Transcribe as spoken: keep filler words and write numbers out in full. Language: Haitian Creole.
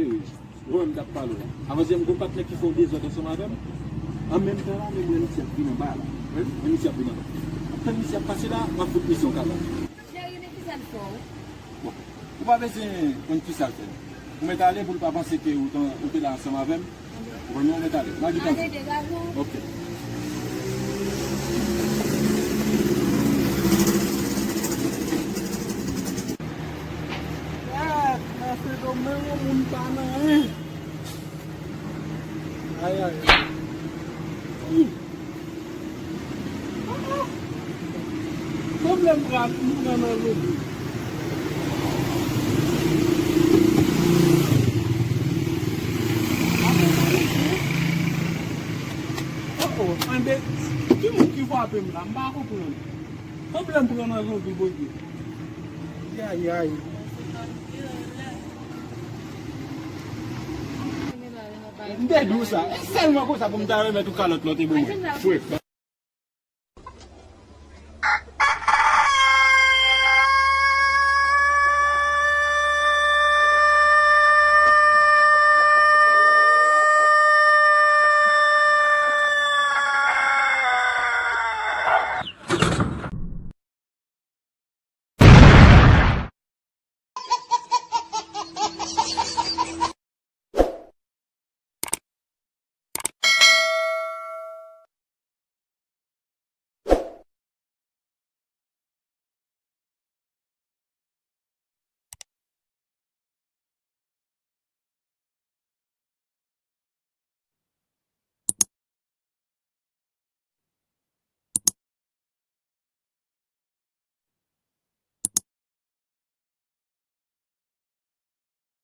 Ou wè m t ap pale w la. Avantyè m gon patnè ki fè yon dezòd ansanm avè m. An menm tan la, menm lè misye ap vin anba la. Wi. Lè misye ap vin anba. Ap tann misye ap pase la, m ap fout misye yon kaba. Cheri, men kisa l fè w? Bon, ou pa bezwen konn kisa l fè. Ou mèt ale pou l pa panse ke ou t an, ou te la ansanm avè m. Ou konn ou mèt ale. M a gentan di. Arete gaz ou. Ok. Gad, nan Sendomeng yon moun pa nan anyen. Ay, ay, ay. Ih. Ah, ah. Sanble m pran, m pran nan zonbi. Oh, oh, anben, ki moun ki frape m la? M pa konprann. Sanble m pran nan zonbi, Bondye. Ay, ay. M te di w sa. E sèlman konsa pou m ta remèt ou kalòt la w te ban mwen. Frè.